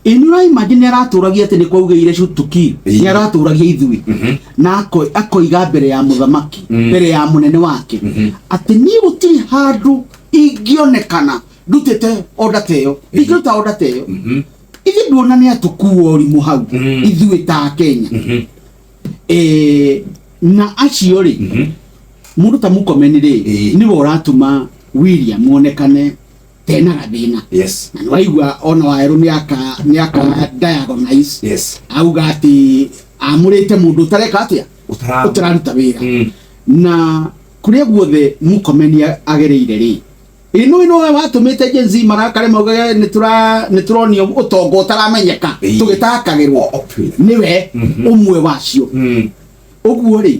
Ĩ nĩ ũraimagine nĩ aratũragia atĩ nĩ kwaugĩire shoot to kill. Nĩ aratũragia ithuĩ. Na akoiga mbere ya mũthamaki, mbere ya mũnene wake atĩ niĩ gũtirĩ handũ ingĩonekana ndutĩte order ta ĩyo. Ndingĩruta order ta ĩyo. Ithuĩ nduona nĩ atũkua ũrimũ hau ithuĩ ta Kenya. Na acio rĩ, mũndũ ta Murkomen rĩ, nĩwe ũratũma William onekane tena gathĩna. Na nĩwaigua ona Wawerũ nĩ aka diagnose, auga atĩ amũrĩte mũndũ ũtareka atĩa, ũtararuta wĩra. Na kũrĩa guothe Murkomen agereire rĩ, ĩno ĩno watũmĩte Gen Z marakare maugage nĩ tũronio ũtonga ũtaramenyeka, tũgĩtakagĩrwo. Opulent. Nĩwe ũmwe wacio. Ũguo rĩ,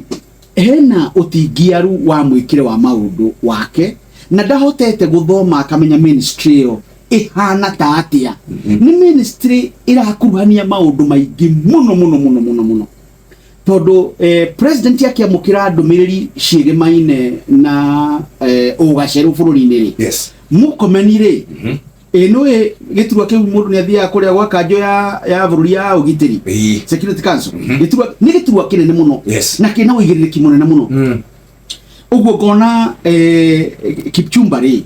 hena ũtingiaru wa mwĩkĩre wa maũndũ wake na ndahotete gũthoma akamenya ministry ĩyo ĩhana ta atĩa. Nĩ ministry ĩrakuruhania maũndũ maingĩ mũno mũno mũno mũno mũno, tondũ president akĩamũkĩra ndũmĩrĩri ciĩgĩmaine na ũgacerũ bũrũri-inĩ rĩ, Murkomen rĩ, ĩ nĩũĩ gĩturwa kĩu mũndũ nĩ athiaga kũrĩa gwa kanjũ ya bũrũri ya ũgitĩri, Security Council. Gĩturwa nĩ gĩturwa kĩnene mũno na kĩna ũigĩrĩrĩki mũnene mũno. Ũguo ngona Kipchumba rĩ,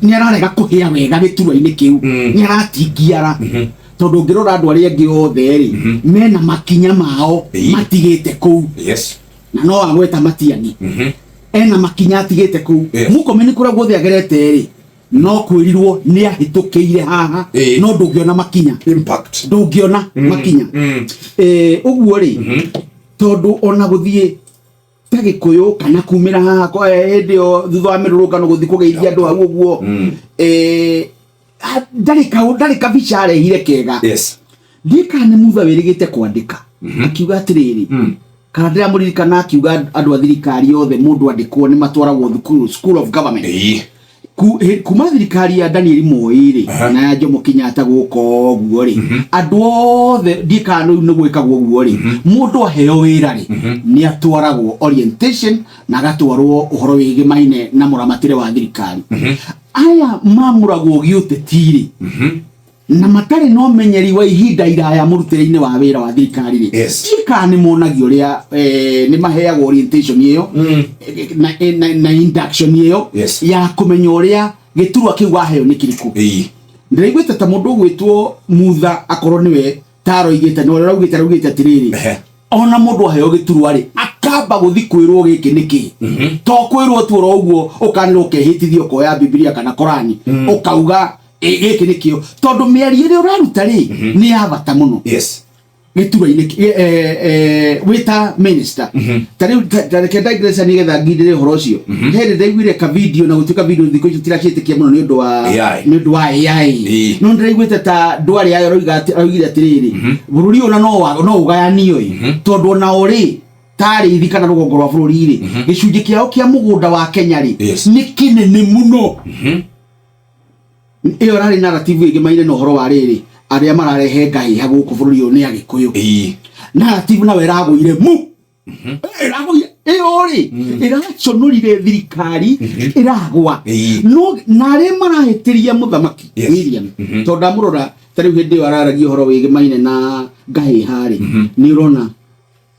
nĩ ararega kũhĩa wega gĩturwa-inĩ kĩu. Nĩ aratingiara, tondũ ũngĩrora andũ arĩa angĩ othe rĩ, mena makinya mao matigĩte kũu. Na no agweta Matiang'i ena makinya atigĩte kũu. Murkomen kũrĩa guothe agerete rĩ, no kwĩrirwo nĩ ahĩtũkĩire haha, no ndũngĩona makinya. Impact. Ndũngĩona makinya. Ũguo rĩ, tondũ ona gũthiĩ ta Gĩkũyũ kana kumĩra haha hĩndĩ ĩyo thutha wa mĩrũrũngano gũthiĩ kũgeithia andũ hau ũguo, ndarĩ kabica arehire kega. Ndiĩ kana nĩ Mutha wĩrĩgĩte kwandĩka akiuga atĩrĩrĩ, kana ndĩramũririkana akiuga andũ a thirikari othe mũndũ andĩkwo nĩ matwaragwo thukuru, School of Government. Kuma thirikari ya Daniel Moi rĩ, na ya Jomo Kenyatta gũka ũguo rĩ, andũ othe, ndiĩ kana rĩu nĩ gwĩkagwo ũguo rĩ, mũndũ aheo wĩra rĩ, nĩ atwaragwo orientation na agatwarwo ũhoro wĩgĩmaine na mũramatĩre wa thirikari. Aya mamũragwo gĩũteti rĩ, na matarĩ na ũmenyeri wa ihinda iraya mũrutĩre-inĩ wa wĩra wa thirikari rĩ, ndiĩ kana nĩ monagio ũrĩa nĩ maheagwo orientation ĩyo na induction ĩyo ya kũmenya ũrĩa gĩturwa kĩu waheo nĩ kĩrĩkũ. Ndĩraiguĩte ta mũndũ ũgwĩtwo Mutha, akorwo nĩwe taroigĩte, na ũrĩa araugĩte atĩrĩrĩ, ona mũndũ aheo gĩturwa rĩ, akamba gũthi kwĩrwo gĩkĩ nĩ kĩ, to kwĩrwo tu oro ũguo ũkanĩrwo ũkehĩtithia ũkoya Bibilia kana Korani ũkauga, "Ĩ, gĩkĩ nĩ kĩo," tondũ mĩario ĩrĩa ũraruta rĩ, nĩ ya bata mũno gĩturwa-inĩ wĩta minister. Ta rĩu ta reke digress nĩgetha ngindĩre ũhoro ũcio. He rĩ ndaiguire ka video, na gũtuĩka video thikũ ici tiraciĩtĩkia mũno nĩ ũndũ wa AI. nĩ ũndũ wa AI. No ndĩraiguĩte ta ndwarĩ ayo aroigire atĩrĩrĩ, bũrũri ũyũ ona no ũgayanio ĩ, tondũ ona o rĩ tarĩ ithi kana rũgongo rwa bũrũri rĩ, gĩcunjĩ kĩao kĩa mũgũnda wa Kenya rĩ, nĩ kĩnene mũno. Ĩyo ĩrarĩ narrative ĩgĩmaine na ũhoro wa rĩrĩ, arĩa mararehe ngahĩha gũkũ bũrũri ũyũ nĩ Agĩkũyũ. Narrative nayo ĩragũire mu ĩragũire ĩyo rĩ, ĩraconorire thirikari ĩragwa. No na arĩa marahĩtĩria mũthamaki William, tondũ ndamũrora ta rĩu hĩndĩ ĩyo araragia ũhoro wĩgĩmaine na ngahĩha rĩ, nĩ ũrona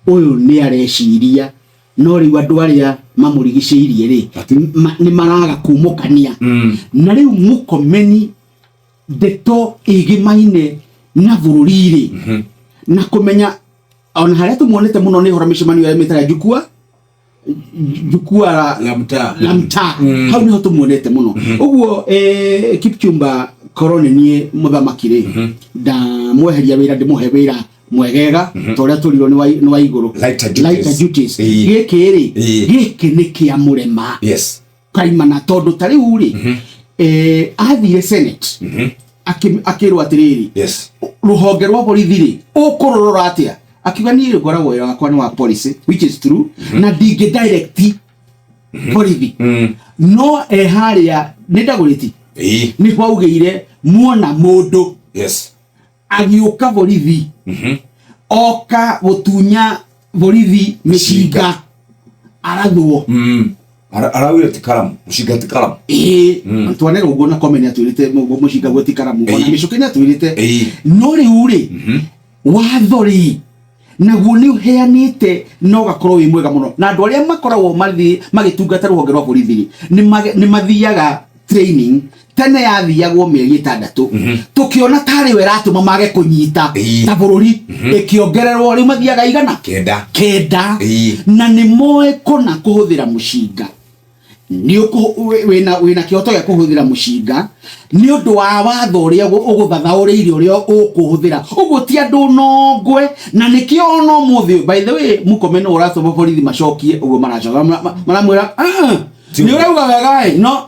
ũyũ nĩ areciria, no rĩu andũ arĩa mamũrigicĩirie rĩ, nĩ maraga kumũkania. Na rĩu Mũkomeni ndeto ĩgĩmaine na bũrũri rĩ, na kũmenya ona harĩa tũmuonete mũno nĩ ũhoro mĩcemanio ĩrĩa mĩtaga jukwaa la mtaa. La mtaa. Hau niho tũmuonete mũno. Ũguo Kipchumba, korwo nĩ niĩ mũthamaki rĩ, ndamweheria wĩra, ndĩmũhe wĩra mwegega ta ũrĩa tũrirwo nĩ wa igũrũ. Lighter duties. Lighter duties. Gĩkĩ rĩ, gĩkĩ nĩ kĩa mũrema kaimana, tondũ ta rĩu rĩ, athire Senate akĩrwo atĩrĩrĩ, rũhonge rwa borithi rĩ, ũkũrũrora atĩa? Akiuga, niĩ ngoragwo wĩra wakwa nĩ wa policy, which is true, na ndingĩ direct borithi. No e harĩa nĩ ndagũrĩti nĩ kwaugĩire muona mũndũ agĩũka borithi oka gũtunya borithi mĩcinga, arathwo. Araugire ti karamu, mũcinga ti karamu. Ĩĩ, twanera ũguo na Komen atwĩrĩte mũcinga guo ti karamu, ona Mĩcũkĩ nĩ atwĩrĩte. No rĩu rĩ, watho rĩ naguo nĩ ũheanĩte na ũgakorwo wĩ mwega mũno, na andũ arĩa makoragwo magĩtungata rũhonge rwa borithi rĩ, nĩ mathiaga training. Tene yathiagwo mĩeri 6, tũkĩona tarĩ we ĩratũma mage kũnyita ta bũrũri, ĩkĩongererwo, rĩu mathiaga igana 9. 9. Na nĩ moĩ kũna kũhũthĩra mũcinga. Nĩ wĩna kĩhoto gĩa kũhũthĩra mũcinga nĩ ũndũ wa watho ũrĩa ũgũthathaũrĩire ũrĩa ũkũhũthĩra. Ũguo ti andũ nongwe, na nĩkĩo ona ũmũthĩ, by the way, Murkomen nĩwe ũratũma borithi macokie ũguo maracoka. Maramwĩra, "Ah, Ti nĩ ũguo. ũrauga wega ĩ, no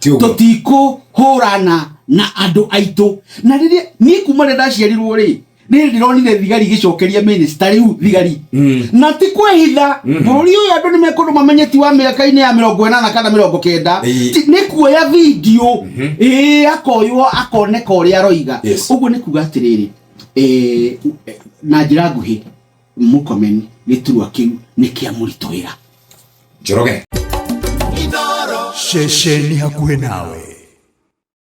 Ti ũguo. Tũtikũhũrana na andũ aitũ." Na rĩrĩa niĩ kuma rĩrĩa ndaciarirwo rĩ, rĩrĩ ndĩronire thigari igĩcokeria minista rĩu thigari na ti kwĩhitha bũrũri ũyũ. Andũ nĩ mekũndũ mamenye ti wa mĩaka-inĩ ya 80 kana 90. Nĩ kuoya video, ĩĩ, akoywo akoneka ũrĩa aroiga. Ũguo nĩ kuga atĩrĩrĩ, na njĩra nguhĩ, Murkomen gĩturwa kĩu nĩ kĩa mũritũhĩra. Njoroge. Ceceni hakuhĩ nawe.